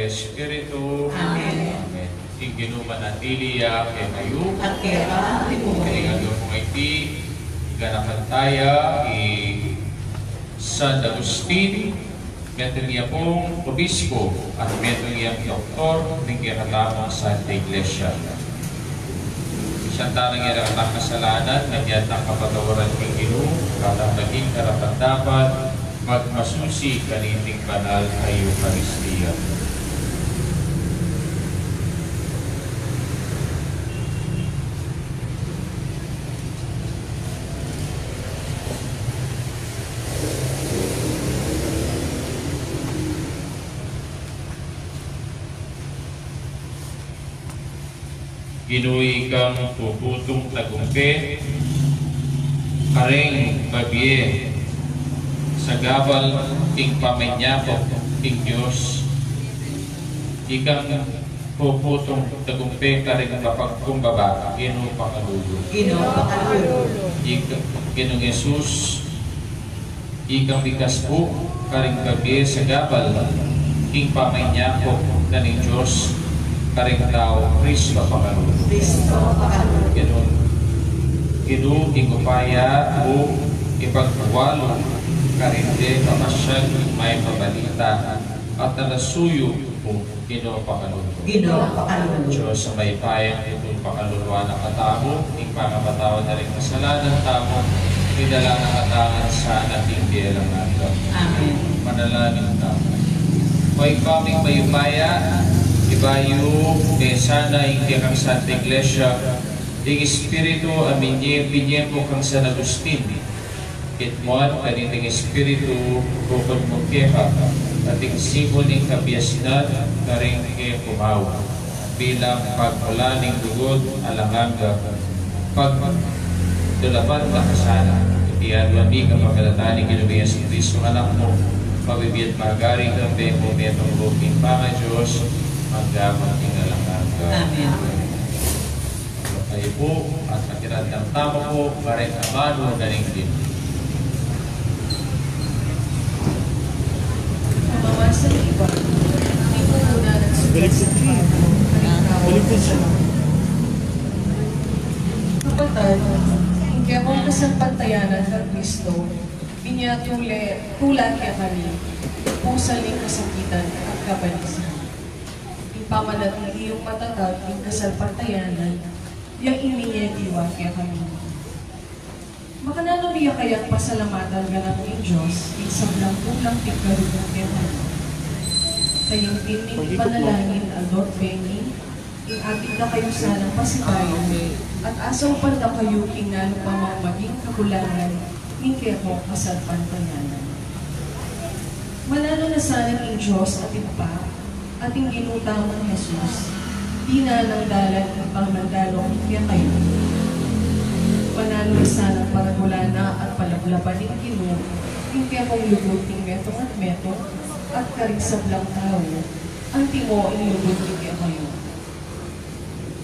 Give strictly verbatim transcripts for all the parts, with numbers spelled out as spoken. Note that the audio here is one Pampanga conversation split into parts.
Espiritu. Amen. Amen. Ing Ginu manatili ya kekayu. At keka rin mo. Ing aldo pung iti, ganakan taya i San Agustin, metung ya pung obispo at metung yang doktor ning kekatamung Santa Iglesia. Santa nang ya na katang kasalanan, ngan ya tang kapatawaran ning Ginu, para maging karapat-dapat magmasusi kaniting banal a Eukaristia. Ginu, ikang puputung tagumpe karing babie sagabal king pamanyakop king Dios. Ikang puputung tagumpe karing mapagkumbaba, Ginu pakalulu. Ginu pakalulu. Ik-, Ginung Jesus, ikang bikas pu karing babie sagabal king pamanyakop na ning Dios karing tau, Kristo pakalulu. Kristo pakalulu. Ginu, Ginu, ing upaya mu ipagwalu karing de pamasyag ning mayap a balita at talasuyu mu, Ginu pakalulu. Ginu pakalulu. Dios a mayupaya, tutung pakaluluan na katamu, ing pamamatawad na ring kasalanan tamu, idala na katamu sana king bie alang angga. Amen. Manalangin tamu. O Ibpa ming mayupaya, ibayu me sana ing kekang Santa Iglesia ing espiritu a minie, binie mu kang San Agustin. Itmuan kaniting espiritu bukun mu keka, at ing simbul ning kabiasnan karing kekong mau, bilang pagmula ning lugud alang angga, pagdulapan na ka sana. Iti adwan mi kapamilatan ning Ginu ming Jesucristo, Anak mu, mabibie at magari, kambe mu, metung rupin panga-Dios, mangga man king alang angga. Amen. Kayu pu, at pakiramdam tamu pu, karing amanu na ning Ginu. Pamamasa ning Ibanghelyo. Kapatad, ing kekong kasalpantayanan kang Kristo, inya tule, tula kekami, pusal ning kasakitan at kabanisan. Ing pamanatili yung matatag king kasalpantayanan, ya ing minie diwa kekami. Makananu mi ya kayang pasalamatan ganap ning Dios, ing sablang tulang pigkalugud kekami? Kayang king panalangin, Lord, bengi, ing atin da kayu sanang pasibayu, at asaupan da kayu king nanu pa mang maging kakulangan ning kekong kasalpantayanan. Mananu na sana ing Dios at Ibpa, at ing Ginu tamung Jesus, dinan nang dalan ing pamandalo kekayu. Mananu na sanang paragulana at palablaban ning Ginu ing kekong lugud king metung at metung, at karing sablang tau, antimo ing lugud ning kekayu.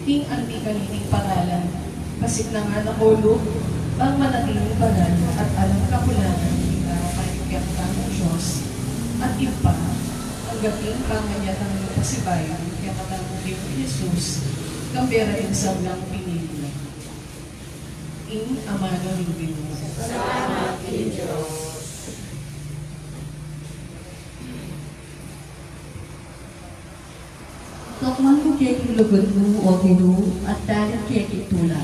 King anti kaniting paralan, pasiknangan na ko lub, bang manatiling banal at alang kakulangan king arapan ning kekatamung Dios at Ibpa, angga king pamanyatang ning pasibayu ning kekatamung Ginu Jesus, kambe da ring sablang pinili. Ing amanu ning Ginu. Salamat king Dios. Tukmang ku keka ing lugud mu, o Ginu, at dalit keka ing tula.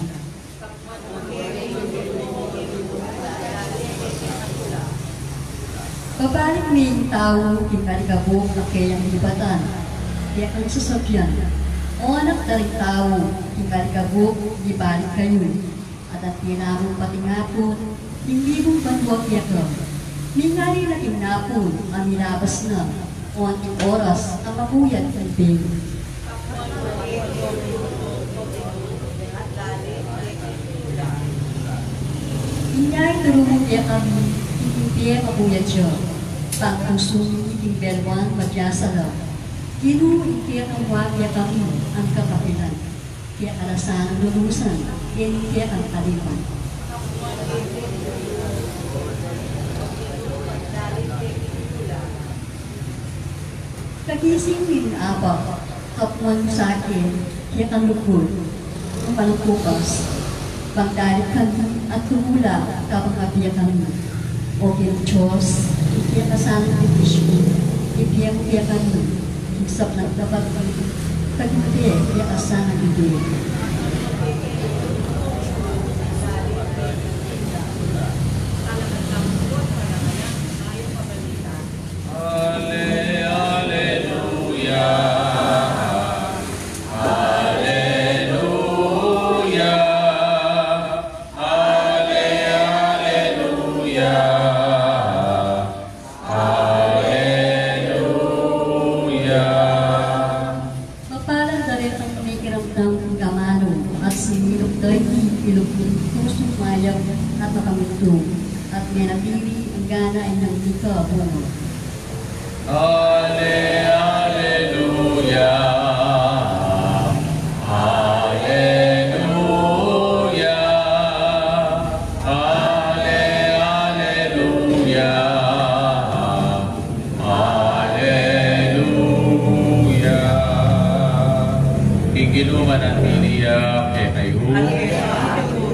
Babalik me ing tau king alikabuk a keyang libatan, kekang sasabian, O anak da ring tau, king alikabuk ibalik kayu. At anti na mung patingapun ing libung banua keka, mingari na king napun a milabas na, o anting oras a makuyat ing bie. Inya ituru mu kekami ing bie a makuyat ya, bang pusu mi king belwan mabiasa la. Ginu, ing keka mu kekami a kapilan, keka la sanang lunusan ing kekang alipan. Pagising ning anak, hapman sa keka, keka lugud, umalang bukas, bang dali kami at tumula kabang abie kami. O Ginu Dios, ing kekasanang bendisyon, ibie mu kekami, ing sablang dapat kami, kagumpe kekasanang ibie. Ale-, aleluya. Aleluya. Ale-, aleluya. Aleluya. Mapalad da retang mekiramdam king amanu at siminup da iti ilub ning pusung mayap at makamindum, at menatili anggana ing angga ning kabunga. Ale-, aleluya. Aleluya. Ale-, aleluya. Aleluya. Ing Ginu manatili ya kekayu.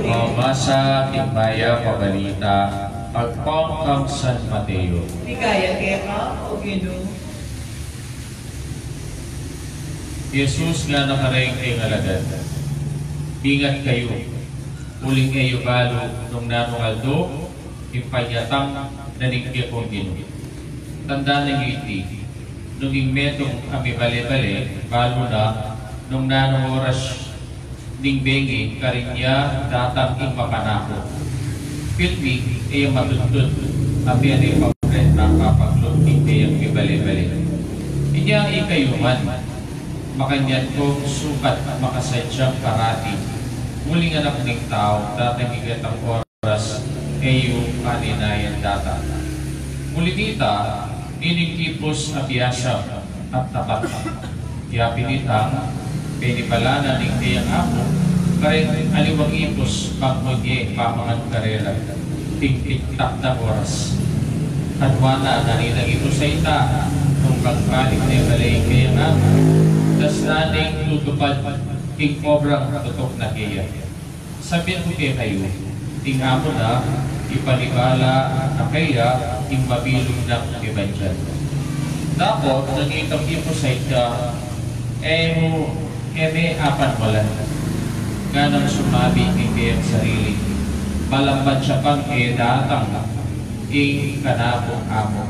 Mabasa ing Mayap a Balita agpang kang San Mateo. Ligaya keka, O Ginu. I Jesus ngana kareng kayang alagad, Ingat kayu, uling e yu balu nung nanung aldo ing panyatang na ning kekong Ginu. Tandanan yu iti, nung ing metung a mibale-bale, balu na nung nanung oras ning bengi karin ya datang ing mapanako. Pilmi, e ya matudtud, a pene paprenta papaglub king kayang mibale-bale. Inya ikayu man, makanyan kong sukat makasadyang parati, uling Anak ning Tau datang king gatang oras oras, e yu paninayan datang. Uling ita, ining ipus a biasa at tapat, yapin itang penibalanan ning kayang apu kareng aliwang ipus, bang munye pamangan karela king takdang oras. Kanita na, nanung ipus a ita, nung magbalik ne bale ing kayang apu, dasnan neng tutupad ing obrang tutuk na keya. Sabian ku kekayu, ing apu na ipanibala na keya ing mabilug nang mibandian. Dapot nung itang ipus a ita, e mu, e me apanwalan, nganang sumabi king kayang sarili, Malambat ya pang e datang ing kanakung amu.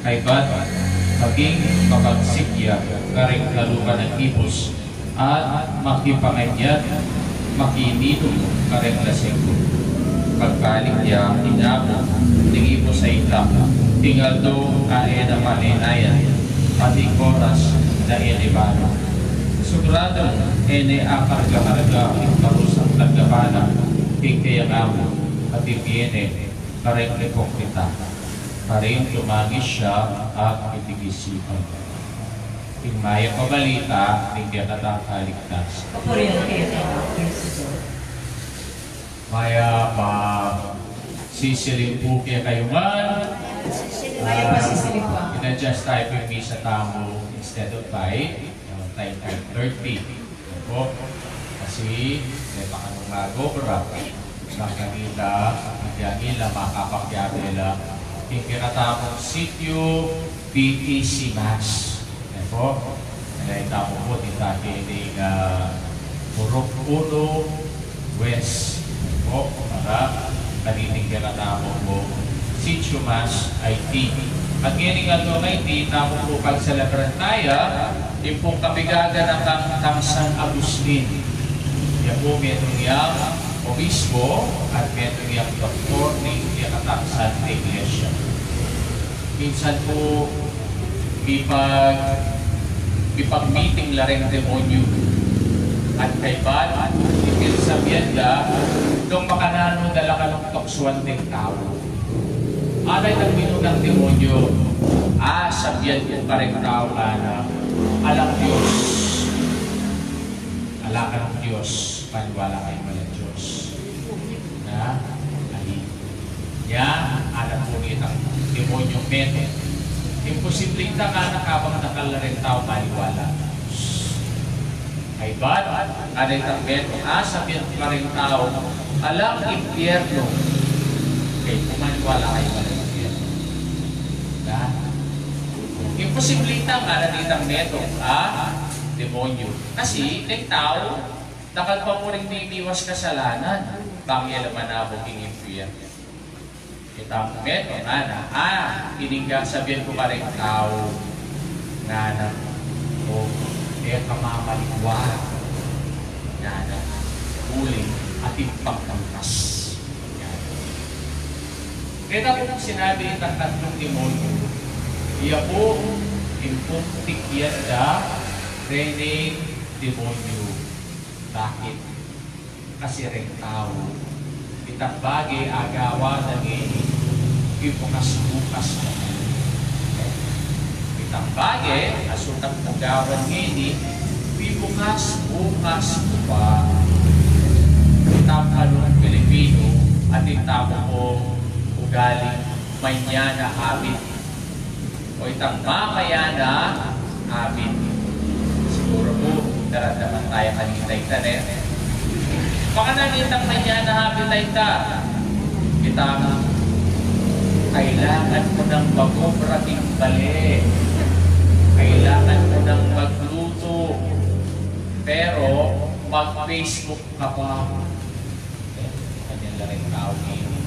Kaybat maging mapagsik ya kareng kalupa nang ipus, at makipanganyat, makiminum kareng lasing. Pagbalik ya king apu ning ipus a ita, ing aldo a e na paninayan, at ing oras na e ne balu. Siguradung e ne akarga-karga ing parusang tagdapalan king kayang apu, at ibie ne kareng ipokrita. Karin tumangis ya at pitigisipan. Ing Mayap a Balita ning kekatang kaligtasan. Kapurian keka, O Kristo. Mayap a sisilim pu kekayu ngan. Mayap a sisilim pu. Ah, ina-adjust tamu pu ing misa tamu instead of five, ah, tamu five thirty. Opo. Kasi, e pa kanung mag-obra. Nang kanita, agyang ila, makapakyat ila king kekatamung sitio, P E C Mass. Opo. Kaya itamu pu, tinda kini, ah, Purok Uno West. Opo. Para kaniting kekatamu pung sitio Mass a iti. At ngening aldo a iti, tamu pu pagselebran taya ing pung kapigaganaka nang San Agustin. Ya pu metung yang obispo at metung yang doktor ning kekatang Santa Iglesia. Minsan pu mipag-, mipag-meeting la reng demonyo. At kaybat, ipinsabian da, nung makananu da la kanung tuksuan ding tau. Ala itang minunang demonyo, a, sabian ku kareng tau, ngana, alang Dios. Ala kang Dios, paniwala kayu, walang Dios. Na, ali. Ya, ala pu nitang demonyong metung. Imposible ita ngana kabang dakal la ring tau maniwala. Kaybat, ngana itang metung, a, sabian ku kareng tau, alang impyernu, kaybat maniwala kayu alang impyernu. Na? Imposible ita ngana itang metung, a, demonyu. Kasi, deng tau, dakal pa mu ring mimiwas kasalanan, bang e la manabuk king impyernu. Itang metung ngana, a, ining sabian ku kareng tau, ngana, o, e ka mamaniwala, ngana, uling atin pang bukas, ngana. Keta pu sinabi nitang tatlung demonyu, iya pu ing puntik ya da rening demonyu. Bakit? Kasi reng tau, itang bage agawa na ngeni, pibukas-bukas na. Itang bage a sukat mu gawan ngeni, pibukas-bukas mu pa. Itang alung Pilipino, atin tamu pung ugaling manyana habit. O itang mamayana habit. Siguru pu, daramdaman taya kanita ita, ne? Pakananu itang manyana habit a ita? Itang kailangan mu nang mag-obra king bale. Kailangan mu nang magluto. Pero mag-Facebook ka pa. E, kanyan la ring tau ngeni.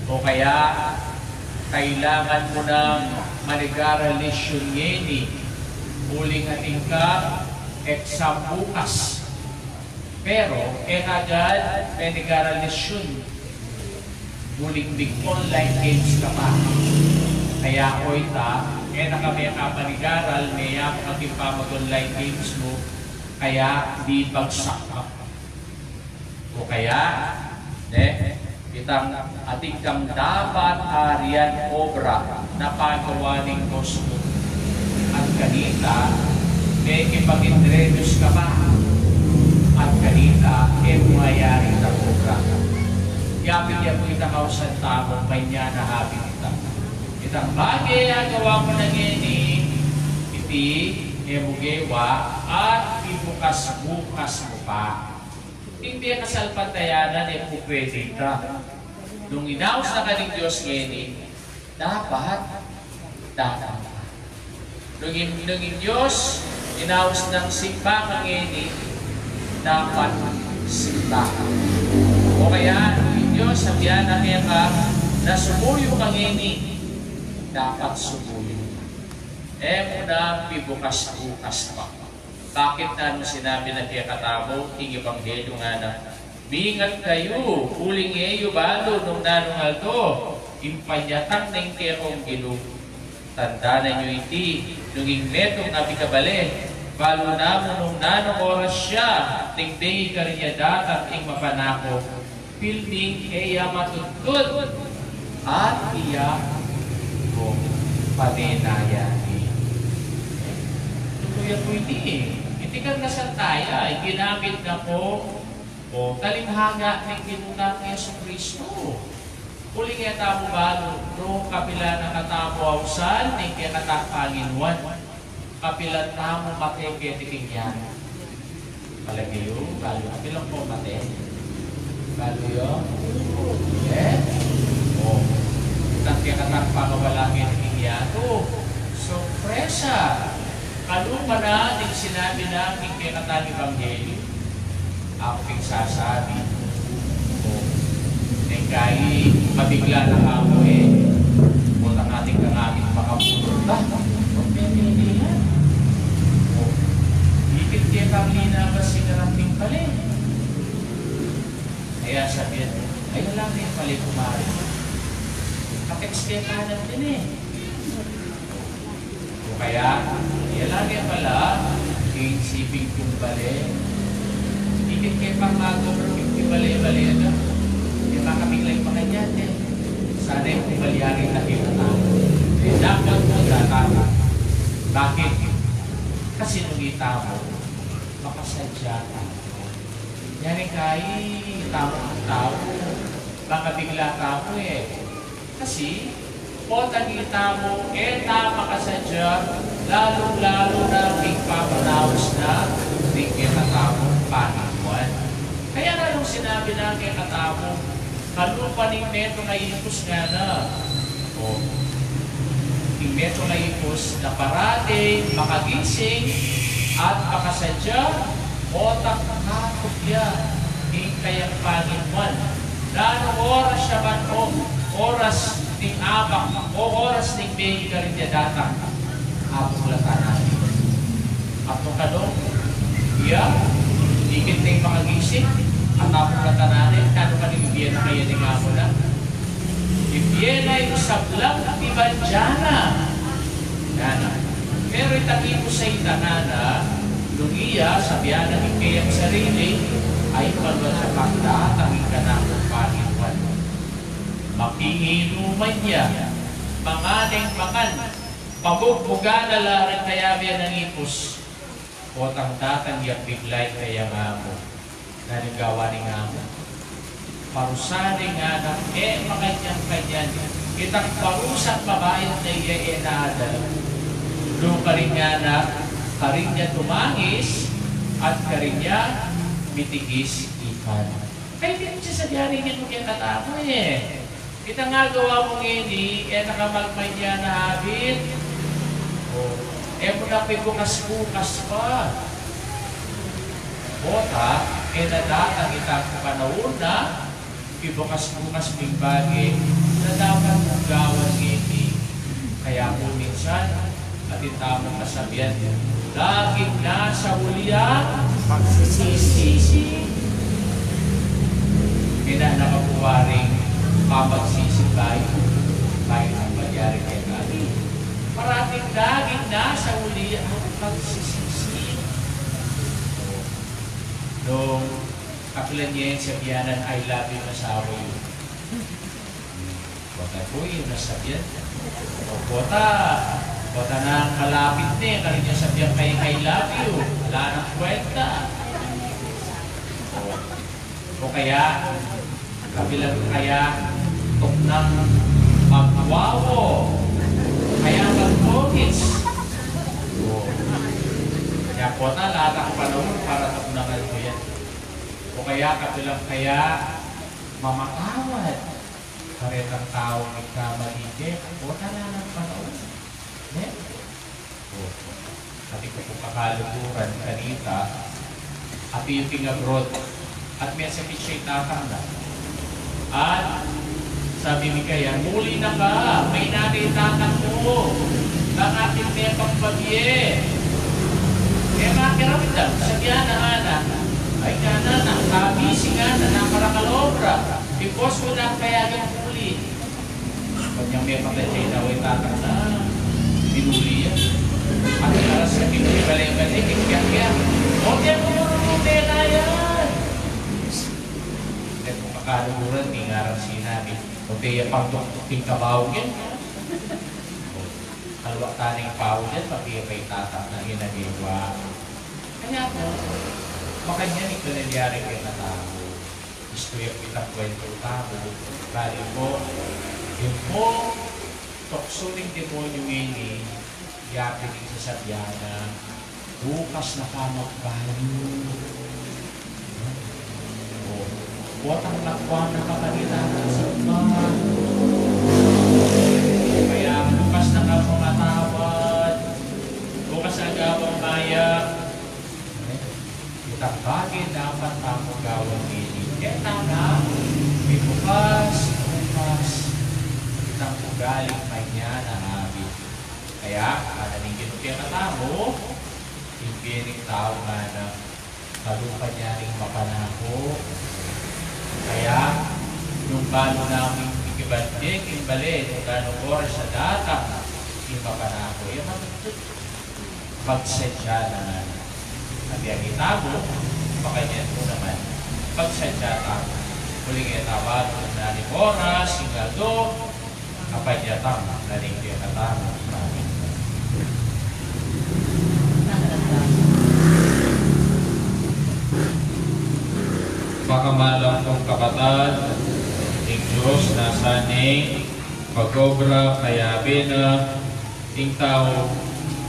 O kaya, kailangan mu nang manigaral lesyun ngeni, uling atin kang exam bukas. Pero, e ka agad manigaral lesyun, uling mig-online games ka pa. Kaya o ita, e na ka mekapanigaral, meyaman ka king pamag-online games mu, kaya bibagsak ka. O kaya, ne, itang atin kang dapat a rian obra na pagawa ning Dios mu. At kanita, mekipag-introduce ka pa. At kanita, e mu mayari itang obra. Yapin ya pu itang ausan tamung manyana habit ita. Itang bage a gawa mu na ngeni, iti, e mu gewa, at ibukas-bukas mu pa. Ing mekasalpantayanan e pu pwede ita. Nung inaus na ka ning Dios ngeni, dapat, dapat. Nung in, nung ing Dios, inaus nang simba ka ngeni, dapat simba ka. O kaya, nung ing Dios, sabian na keka, na sumuyu ka ngeni, dapat sumuyu ka. E mu na pibukas-bukas pa. Bakit? Nanung sinabi na kekatamu ing ebanghelyu ngana, mingat kayu, uling e yu balu nung nanung aldo ing panyatang ning kekong bilug. Tandanan yu iti, nung ing metung a mikabale, balu na mu nung nanung oras ya, ning bengi karin ya datang ing mapanako, pilming e ya matudtud, at iya kong panenayan. Tutu ya pu iti, iti kang kasaltaya, ginamit na pu o talimhaga ning Ginu tang Jesucristo. Uling e tamu balu, nung kapilan a katamu ausan ning kekatang Panginuan, kapilan tamu mate keti king yatu? Palage yu, balu, kapilan ko mate? Balu yu? E? O. Itang kekatang pangawala keti king yatu, sorpresa. Kalupa na ning sinabi na king kekatang ebanghelyu. Aku pin sasabi, o, neng kai, mabigla na ka mu, e. Bota ka atin kang ating makapulot ba? Pwede ya. O, ikit ke pang linabas ing aram ning bale. Kaya sabian, ay, ala, ing bale, kumari. Ka-text ke kanan din, e. O kaya, e la ne pala ing siping kung bale. Ikit ke pang mag-obra king bale-bale na. E makabigla ing makanyan, e. Sana ing kumalyari na kita. E, dapat mu, dapat. Bakit? Kasi nung itamu, makasadya tamu. Nung kai, itamu, tau, makabigla tamu, e. Kasi, Potang itamu, e ta makasadya, lalung-lalu na king pamanaus na ning kekatamung pangakuan. Kaya lalung sinabi na kekatamu, kalupa ning metung a ipus ngana. O, ing metung a ipus na parating makagising at makasadya, potang kakup ya ing kayang pangakuan. Nanu oras ya man o oras ning abak o oras ning bie karin ya datang, apuklatan na. Apu kanu, iya, ikit na ing makagising, at apuklatan na, kanu kanu, ibie na kaya ning apu na. Ibie na ing sablang iban dyan na. Ngana. Pero itang ipus a ita ngana, nung iya, sabian na ning kayang sarili, ay, maluat ya pang datang ing kanakung pangakuan. Makiinuman ya, mangan neng mangan, pabugbugan na la ring kayabe nang ipus. Potang datang yang bigla ing kayang amu. Nanu ing gawa ning amu? Parusa ne ngana, e makanyan-kanyan. Itang parusang mabayat na iya e na adal. Nung karin ngana, karin ya tumangis, at karin ya mitigis ipan. Kaya di mu sasabian ing Ginu kekatamu e. Itang agawa mu ngeni, e na ka magmanyan a habit. O, e mu na pibukas-bukas pa. Pota, e na datang itang panaun na pibukas-bukas ming bage na dapat mung gawan ngeni. Kaya pu minsan, atin tamung kasabian, laging nasa uli ang pagsisisi. Minana ka pu waring papagsisi, bayu, bayu nang malyari kekami. Parating laging nasa uli ang pagsisisi. Nung kapilan ye sabianan, "I love you," ing asawa yu. Pota pu, e na sabian. O pota, pota nang malapit ne, karin ya sabian kayang "I love you," ala nang kwenta. O kaya, kapilan kaya tuknang magwawo, kaya magpokis. O, kaya pota, ala nang panaun para tuknangan mu yan. O kaya, kapilan kaya mamatawad karetang taung migkamali keka, pota, ala nang panaun. Ne? O. Atin ku pung kakaluguran kanita, atiu king abroad, at masakit ya ing tatang na. At sabi mi kaya, "Muli na ka, maina ne ing tatang mu. Bang atin ne pang pabie." E makiramdam, sabian na ngana, "Ay, ngana, nakabisi ngana, nakarakal obra. Ing boss ku na payagan muli." Kanyang mepatad ya ing tatang na, minuli ya. At karas ya, pinibale-bale, pinibale-bale. O, tiyan mo, marunong na yan. Kaya kung kakaluguran, di nga rang sinabi. O, tiyan pang tuktuk king kabaw yan. Kalwa tana ing paw yan, pati ya pa ing tatang na inagewa. Kaya po, makanyan ing panalyari kekatamu. Istu ya pu itang kwentu tamu, bale pu, ing pu, tuksu ning demonyu ngeni, yapin ing sasabian na, bukas na ka magbalu. O, potang nagkuan na ka kanita, sa ba? Kaya bukas na ka mamatawad. Bukas na ka magmaya. Itang bage dapat tamung gawan ngeni, e tana mibukas-bukas itang ugaling manyan a habit. Kaya, ngana ning Ginu kekatamu, ing bie ning tau ngana, kalupa ne ring mapanaku. Kaya, nung balu na mung mikibat king bale, nung ganung oras a datang ing mapanaku, e matutut. Pagsadya na ngana. At ing itamu, makanyan mu naman, pagsadya tamu. Uling e ta balu nung nanu ing oras, ing aldo, kapanyatang na ning kekatamu. Amen. Makamalangkung kapatad, ing Dios nasa ne pag-obra, kayabe na ing tau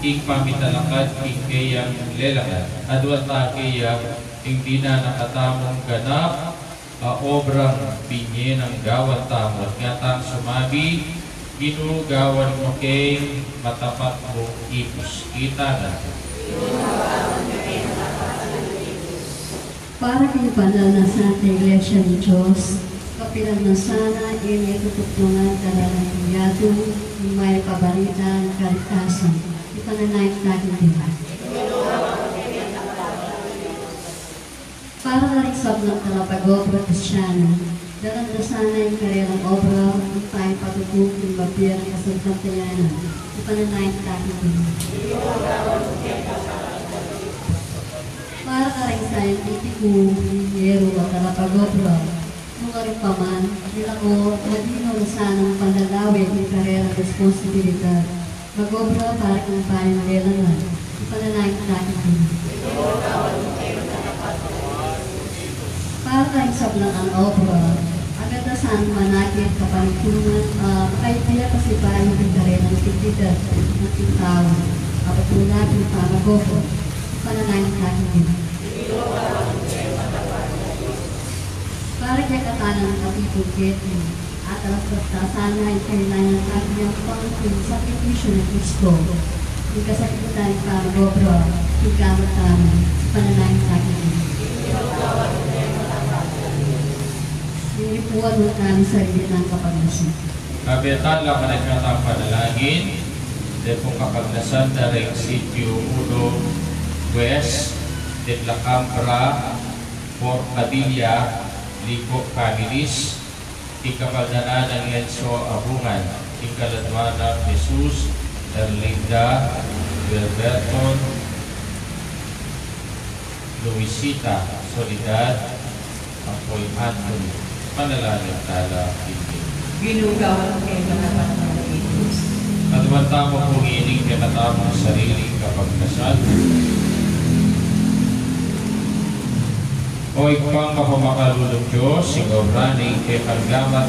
ing pamitalakad king keyang lelangan. Adua ta keya ing dinan na katamung ganap a obrang binye nang gawan tamu, at nga tang sumabi, Ginu, gawan mu keng matapat mung ipus. Kita na. Para king banal nang Santa Iglesia ning Dios, kapilan na sana ing itutuklungan kanaku king yatu, ing mayap a balita ning kaligtasan. Ipanalangin ta king Dios. Para na ring sablang talapag-obra Kristiano, dalan da sana ing karelang obra, ing pamipatutu king mabie nang kasalpantayanan. Ipanalangin ta king Dios. Para karing scientifico, inhinyero, at talapag-obra, nung karin pa man, milako, madinaun na sanang panlalawen ing karelang responsibilidad. Mag-obra para king pamilelangan. Ipanalangin ta king Ginu. Para karing sablang obra, agad da sanang manakit kapanigtungan, ah, kaya pasibayu king karelang integridad at king tau, a patula king pamag-obra. Ipanalangin ta king Ginu. Para kekatamu nang kapitun keti, at alas sana ing kailangan tamu king sakripisyu nang Kristo, ing kasakitan ning pamag-obra, king gamat tamu, ipanalangin ta king Ginu. Ing ipuan mu naman sarili nang kapagnasan. Kapitan, laman na ing kekatang panalangin, depong kapagnasan da ring Sitio Uno West, Teclacambra, Porcadilla, Lico families, king kapaldanan nang Enzo Abungan, king kaladwan nang Jesus, Erlinda, Wilberton, Luisita, Soledad, Apoy Anthony. Panalangin tala, Ginu. Ginu, gawan mu keng matapat mung ipus. At iwan tamu pu ngening kekatamung sariling kapagnasan. O Ibpang mapamakalulung Dios, ing obra ning kekang gamat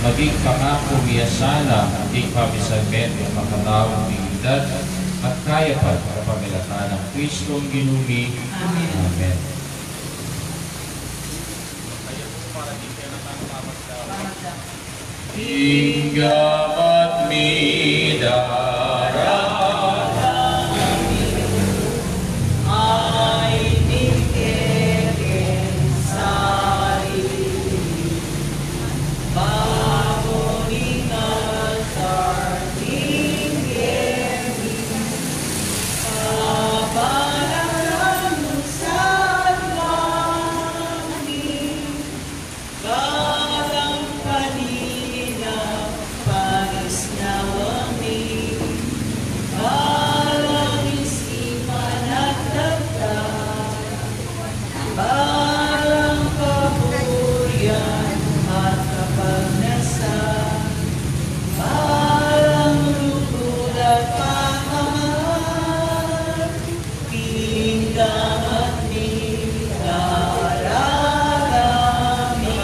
maging pangaku mi sana king pamisalmen ning makataung dignidad at kayapan kapamilatan nang Kristong Ginu mi. Amen. Amen. Ing gamat mi daralan mi, ayni kekeng sarili, babo ning altar ning gemi, pabanalan mu sa lami, balang panina, panisnawa mi, balang isipan at daptan, balang kaburian at kapagnasan, balang lugud at pakamahal, ing gamat mi daralan mi,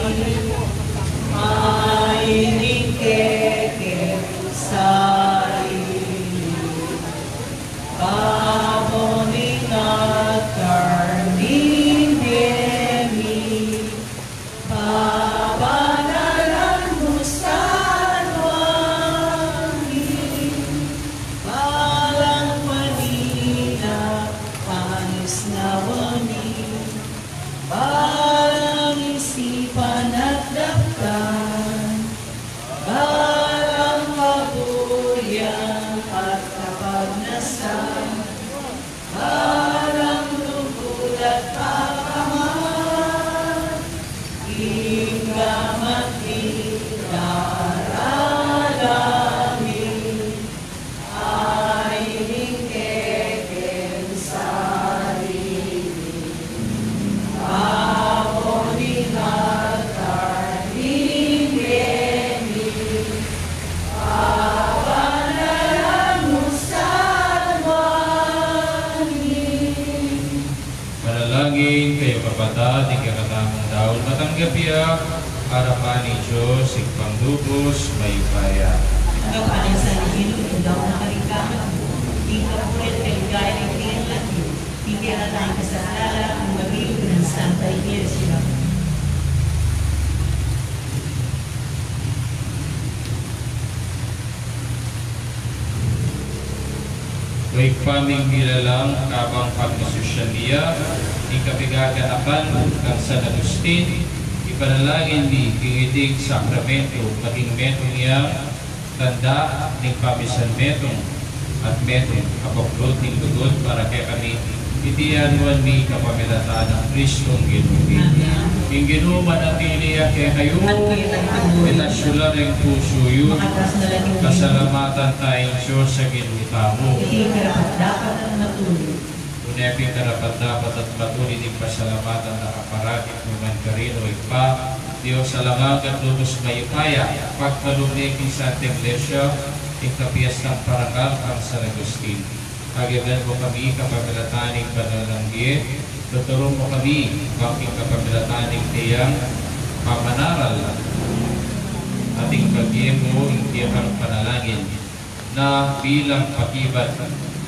ayni kekeng sarili, babo ning altar ning gemi, pabanalan mu sa lami, balang panina, panisnawa mi, balang isipan at daptan, balang kaburian at kapagnasan, balang lugud at pakamahal, ing gamat mi daralan mi, ayni kekeng sarili, babo ning altar ning gemi, pabanalan mu sa lami. Manalangin kayu, kapatad, ing kekatamung daun matanggap ya Arapan ning Dios, Ibpang lubus mayupaya. Agapan na sa Ginu ing daun a karigaman, ing kapurian, kaligayan, ing lagyu, ing kekatamung kasaplalan, ing mabilug nang Santa Iglesia. O Ibpa ming milalang, kabang pagmasusyan mi ya ing kapigaganakan nang San Agustin, ipanalangin mi king iting sakramentu maging metung yang tanda ning pamisan metung at metung a baklud ning lugud para kekami. Iti aduan mi kapamilatan nang Kristong Ginu mi. Amen. Ing Ginu manatili ya kekayu. At kekayu rin. Itas yu la ring pusu yu. Makatas na la ing pasalamatan taya ing Dios a Ginu tamu. Iti karapat-dapat at matulid. Tune pin karapat-dapat at matulid ing pasalamatan da ka parati, nu man karin, O Ibpa, Dios a alang angga at lubus mayupaya, pagkalub ne king Santa Iglesia ing kapiestang parangal nang San Agustin. Agyang mu kami kapamilatan ning banal nang bie, tuturun mu kami, bang king kapamilatan ning keyang pamanaral at ing pagye mu ing kekang panalangin na bilang pakibat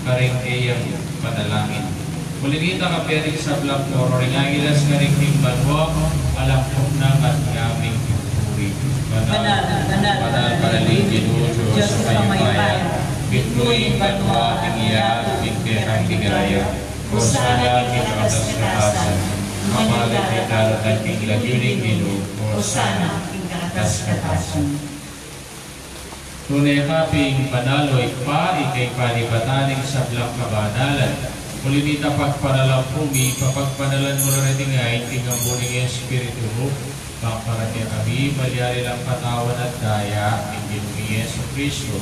karing keyang panalangin. Uli na nita, kape ring sablang koro ring angeles karin king banua, alang puknang at ngaming pupuri. Banal, banal, banal, banal ing Ginu, Dios a mayupaya. Mitmu ing banua at ing yatu king kekang ligaya. Hosana king kakatas-katasan. Mapalad ing daratang king lagyu ning Ginu. Hosana king kakatas-katasan. Tune ka pin banal, O Ibpa, ika ing panibatan ning sablang kabanalan. Uli na nita, pagparalampu mi, papagpanalan mu la reting ain king ambun ning Espiritu mu, bang para kekami malyari lang katawan at daya ning Ginu ming Jesucristo.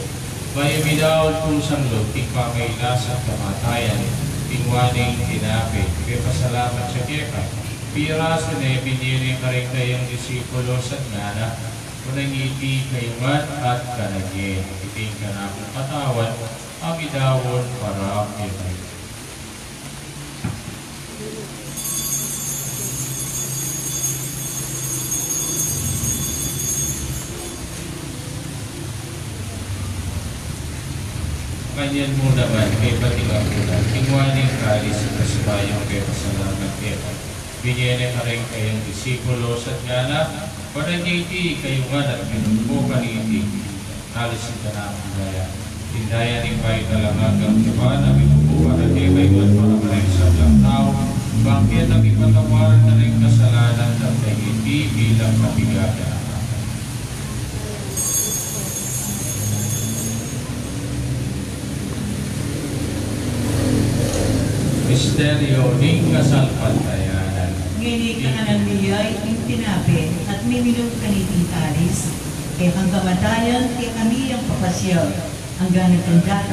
Bayu mi daun kusang lub king pamailas at kamatayan, tingwa ne ing tinape, pepasalamat ya keka, pirasu ne, binye ne karing kayang disipulos at ngana: Kunan ye iti kayu ngan at kanan ye. Iti ing kanakung katawan a midaun para kekayu. Kanyan mu naman, kaybat ing apunan, tingwa ne ing kalis, pasibayu yang pepasalamat keka, binye ne karing kayang disipulos at ngana: Kunan ye iti kayu ngan at minum kayu kaniti, ing kalis ning kanakung daya, ing daya ning bayu at alang anggang tipan, a mibubu para kekayu at para kareng sablang tau, bang keta mipatawaran na ring kasalanan, at iti bilang kapigaganakan. Misteryu ning kasalpantayanan. Ngeni kakanan mi ya iting tinape at miminum kaniting kalis, kekang kamatayan kekami yang papasiag, anggang datang ka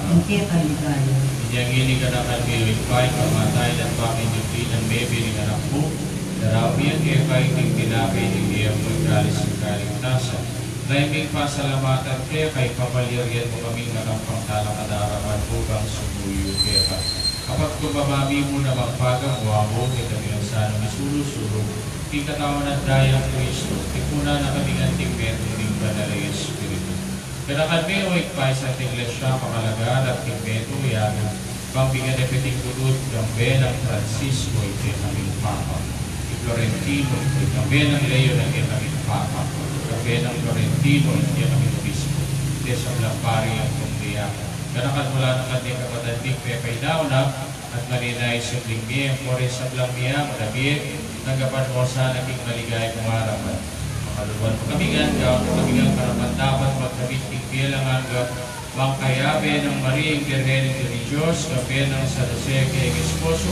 ing kekang ligaya. Inya ngeni ganakan mi, O Ibpa, ing kamatayan at pamanyubling mebie ning Anak mu, daraun mi keka iting tinape at ing bie mu, ing kalis ning kaligtasan. Lalu ming pasalamatan keka, ipamalyarian mu kaming makampang talakad arapan mu bang sumuyu keka. Kapag tumaba mi mu namang pagamu-amu, keta mi nang sana misulu-sulu king katawan at daya nang Kristo, tipunan na kami ngan king metung ning Banal a Espiritu. Ganakan mi, O Ibpa, ing Santa Iglesia, pangalagaan at king metung yatu, bang bigyan ne pin ing lugud, kambe nang Francisco, ing kekaming Papa, i Florentino, ing kambe nang Leon, ing kekaming Papa, kambe nang Florentino, ing kekaming Obispo, ding sablang pari ampong diakon. Ganakan mu la naman ding kapatad ming pepainawa na, at maninaysa king bie, ing puri ning sablang mie, magkabie, tanggapan mu la sana king maligaya mung arapan. Pakaluluan mu kami ngan, gawan mu kaming karapat-dapat magkamit king bie alang angga, bang kayabe nang Maria ing Birhen, Indu ning Dios, kambe nang San Jose a keyang esposo,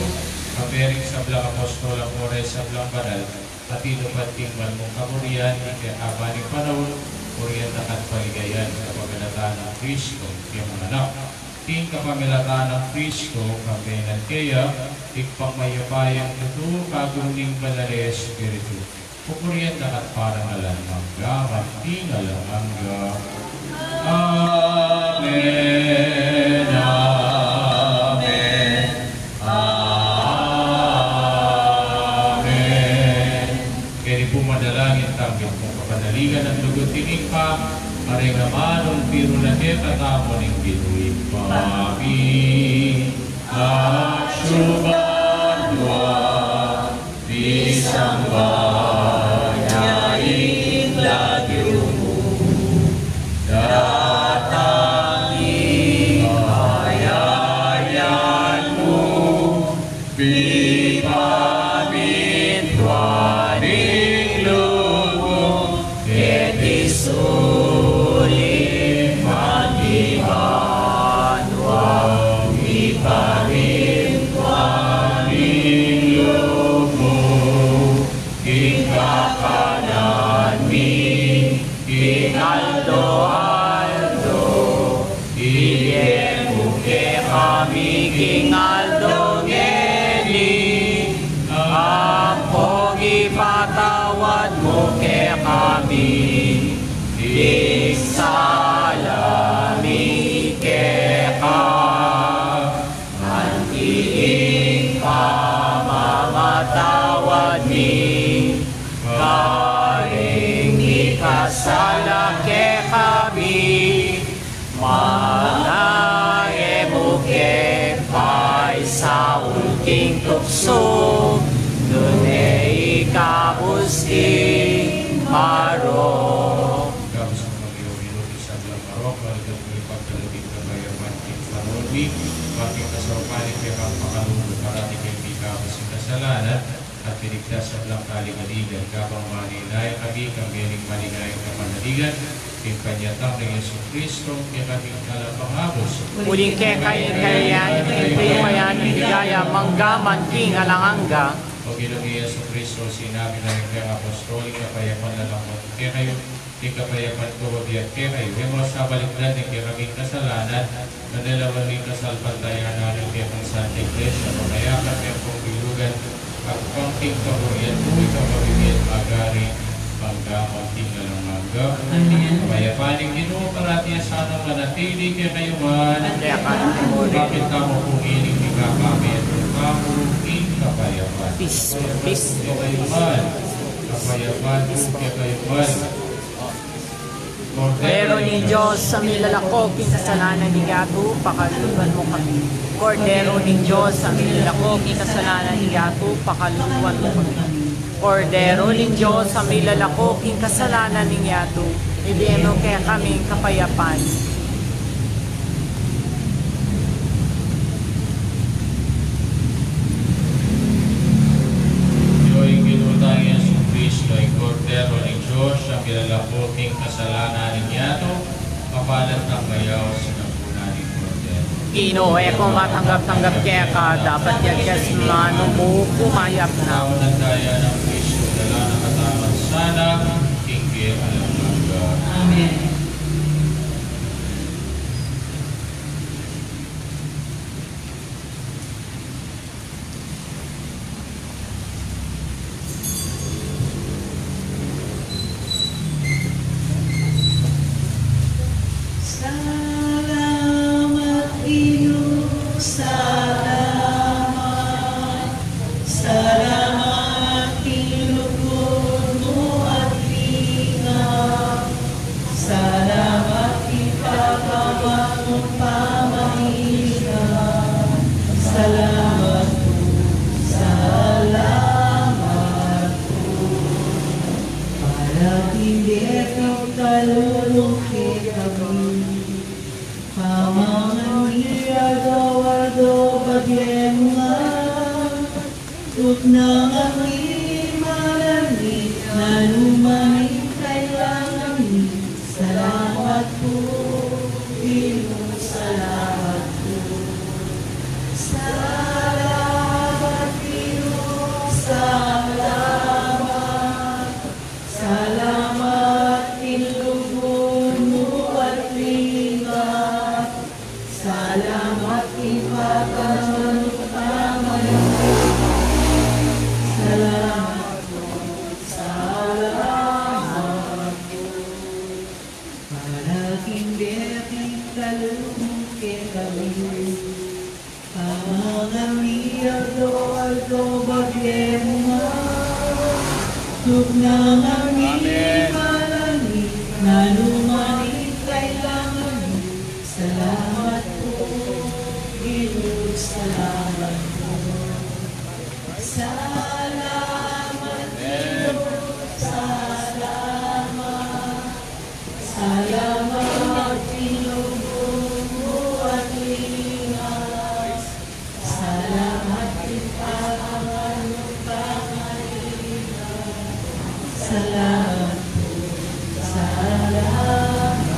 kambe ring sablang apostol ampong sablang banal a tinupad king mal mung kaburian king kekaban ning panaun, purian da ka at paligayan, kapamilatan nang Kristo, ing keyang Anak. King kapamilatan nang Kristo, kambe ngan keya, Ibpang mayupayang tutu, kagum ning Banal a Espiritu, pupurian da ka at parangalan mangga man king alang angga. Amen, amen, amen. Ipu manalangin tamu, king kapanaligan at lugud ning Ibpa, kareng amanung piru na kekatamu ning Ginu. Ibpa mi, atsu ka banua, misamban ya ing lagyu mu, datang ing kayarian mu, mipamintuan ing lub mu keti sulip man king banua. Mipamintuan ing lub mu king kakanan mi king aldo-aldo. Ibie mu kekami king aldo ngeni, ampong ipatawad mu kekami ing sala mi keka, anti ing pamamatawad mi karing mikasala kekami, manga e mu ke paisaul king tuksu, nune ikabus king marok. Ikabus mu kami, O Ginu, king sablang marok, balikan mu ring pagkalub ning kapayapan king paranun mi, ba king kasaupan ning kekang pakalulu, parati kaming mikabus king kasalanan, at iligtas sa sablang kaligaligan, kabang manenaya kami king maligayang kapanaligan, king panyatang nang Jesucristo, ing kekaming Talapangabus. Uling keka ing kayarian, ing kayarian, ing ligaya, mangga man king alang angga. O Ginung Jesucristo, sinabi mu karing apostoles, kapayapan na la ku kekayu, ing kapayapan ku ibie ku kekayu. E mu sa balikdan ing kekaming kasalanan, nune lawan mu ing kasalpantayanan ning kekang Santa Iglesia, pamayapan me ampong bilugan, agpang king kaburian mu, ika mabibie at magari, mangga man king alang angga. Amen. Ing kapayapan ning Ginu parati sana manatili kekayu ngan. At keka naman. Bakit tamu pung ining ikakami at tamu ing kapayapan. Peace, peace. Kekayu ngan. Kapayapan kekayu ngan. Kordero ning Dios, a milalako king kasalanan ning yatu, pakalulwan mu kami. Kordero ning Dios, a milalako king kasalanan ning yatu, pakalulwan mu kami. Kordero ning Dios, a milalako king kasalanan ning yatu, ibie mu kekami ing kapayapan. Io ing Ginu tang Jesucristo, ing Kordero ning Dios, a milalako king kasalanan ning yatu, mapalad tang mayaus king ampunan ning Kordero. Ginu, e ku matanggap-tanggap keka, dapot ya king manu mu, kumayap na. Pamananaya nang Kristo, dala na katamu sana king bie alang angga. Amen. Salamat, Ginu, salamat. Salamat king lugud mu at lingap. Salamat king pagkamatut mung pamamagitan. Salamat pu, salamat pu. Parating deti kalulu kekami. Pamangan mi aldo-aldo ibie mu ngan. Tuknangan mi, malan mi, nanu man ing kailangan mi. Salamat pu, Ginu, salamat pu. Salamat, Ginu, salamat. Salamat king lugud mu at lingap. Salamat king pagkamatut mung pamamagitan. Salamat. Amen. Nanu man ing kailangan mu, salamat pu, Ginu, salamat pu. Salamat, Ginu, salamat. Salamat, Ginu, at lingas. Salamat, Ginu, at lingas. Salamat pu, salamat pu.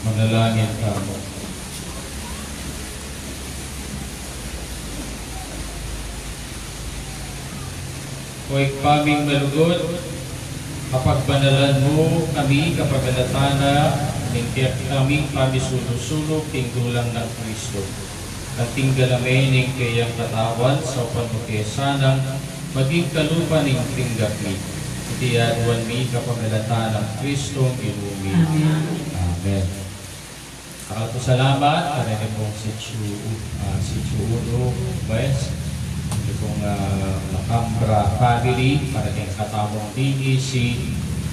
Manalangin tamu. O Ibpa ming malugud, kapagbanalan mu kami kapamilatan na ning kekami pamisulu-sulu king dulang nang Kristo. At tinggala me ning keyang katawan, saupan mu ke sanang maging kalupa ning tinggap mi. Iti aduan mi kapamilatan nang Kristong Ginu mi. Amen. Amen. Dakal pung salamat kareng pung Sitio, ah, Sitio Uno West, kareng pung, ah, Macambra family, kareng katamung B E C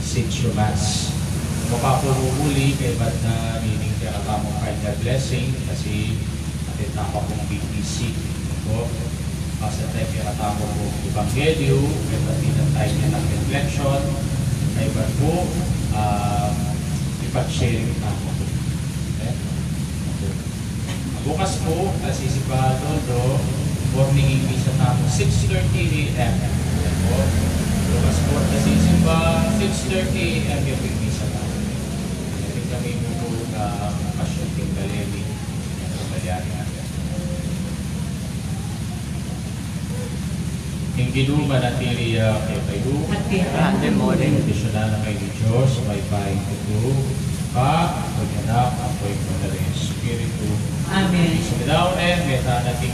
Sitio Mas. Mapapumuli kaybat na nining kekatamung final blessing, kasi atin tamu pung B E C. Opo. Basa tamu kekatamung ebanghelyo, kaybat dinan tamu keng reflection, kaybat pu, ah, ipag-share tamu pu. Eh? Opo. Bukas pu, a, sisimbahan Tondo, morning ing misa tamu, six thirty A M. Opo. Bukas pu, a, sisimbahan, six thirty A M ing misa tamu. Iti kami pu, a, Passion king Galeni. Iti kami pu. Ing Ginu manatili ya kekayu. At kekayu. Bendisyunan na kayu ning Dios a mayupaya, ing Ibpa, ing Anak, ampo ing Banal a Espiritu. Amen. Sumidau ne, mete na king